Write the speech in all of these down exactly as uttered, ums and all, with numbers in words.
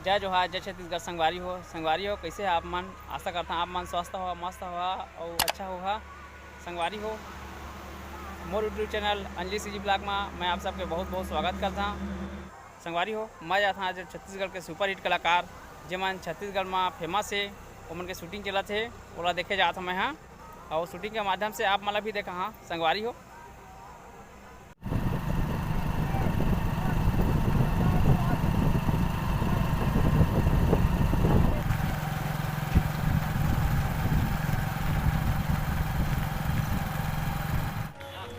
जय जोहार, जय छत्तीसगढ़। संगवारी हो, संगवारी हो, कइसे हे आप मन? आशा करथंव आप मन स्वस्थ हो, मस्त हो अउ अच्छा हो। संगवारी हो, मोर YouTube चैनल अंजलि सीजी ब्लॉग मा मैं आप सबके बहुत बहुत स्वागत करथंव। संगवारी हो, मैं जाथंव आज छत्तीसगढ़ के सुपरहिट कलाकार, जेमन छत्तीसगढ़ मा फेमस हे, ओमन के शूटिंग चलत हे, ओला देखे जात हंव मैं हा, अउ शूटिंग के माध्यम से आप मन ला भी देखाहूं। संगवारी हो,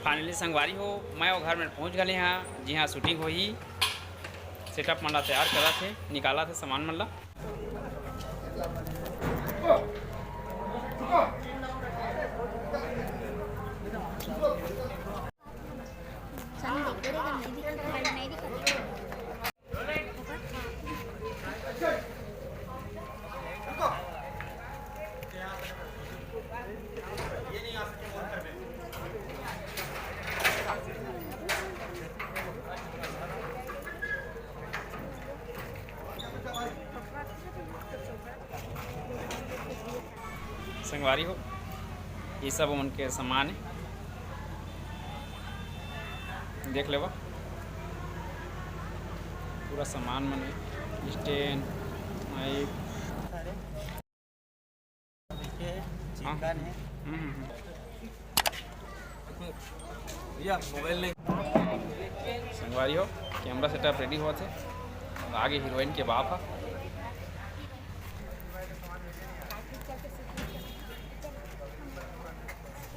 फाइनली संगवारी हो, मैं ओ घर में पहुंच गए हां, जिहां शूटिंग होही। सेटअप मन ला तैयार करत हे, निकालत हे सामान मन ला। संगवारी हो, ये सब ओमन के सामान हे, देख लेवा, पूरा सामान मन हे, स्टैंड, माइक। हम्म, हम्म, हम्म। भैया, मोबाइल नहीं। संगवारी हो, कैमरा सेटअप रेडी होवत हे। आगे हीरोइन के बाप हा।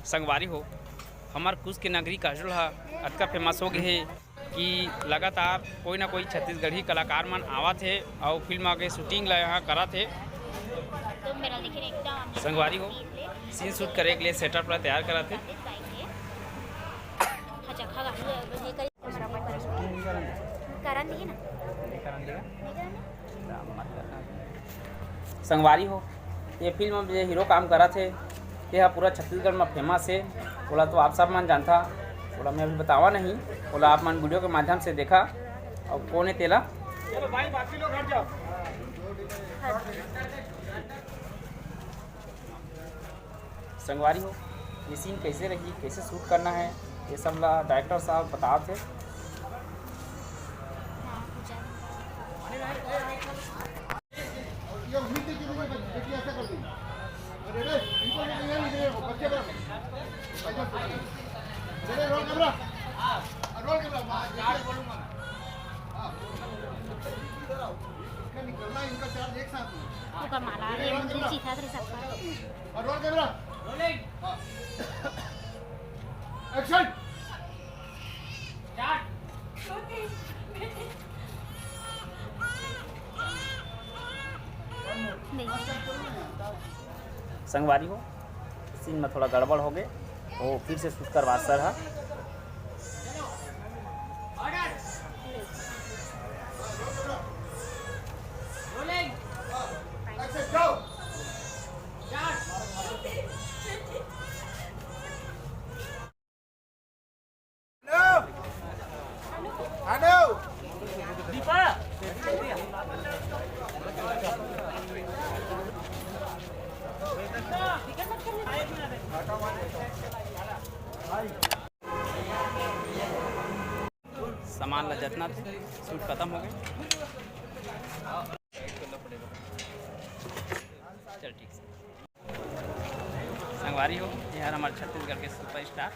संगवारी हो, हमर कुश के नगरी काजोल हा अतका फेमस हो गए हे कि लगातार कोई ना कोई छत्तीसगढ़ी कलाकार मन आवत हे अउ फिल्म के शूटिंग ला यहाँ करत हे। संगवारी हो, सीन शूट करे के लिए सेटअप ला तैयार करत हे। संगवारी हो, ये फिल्म में जे हीरो काम करत हे, ये हा पूरा छत्तीसगढ़ में फेमस हे। ओला तो आप सब मन जानथा, ओला मैं अभी बतावा नहीं, ओला आप मन वीडियो के माध्यम से देखा। अउ कौन हे तेला? संगवारी हो, ये सीन कैसे रही, कैसे शूट करना है, ये सब ला डायरेक्टर साहब बतात हे। ओकर माला रे, मुंह चिखा रे सबका। और रोल कैमरा। रोलिंग। हाँ। एक्शन। स्टार्ट। संगवारी हो, सीन में थोड़ा गड़बड़ हो गए, वो फिर से शूट करवा सर हा। सामान ला जतना थे, शूट खत्म हो गए। चल ठीक से। संगवारी हो, ये हर हमारे छत्तीसगढ़ के सुपरस्टार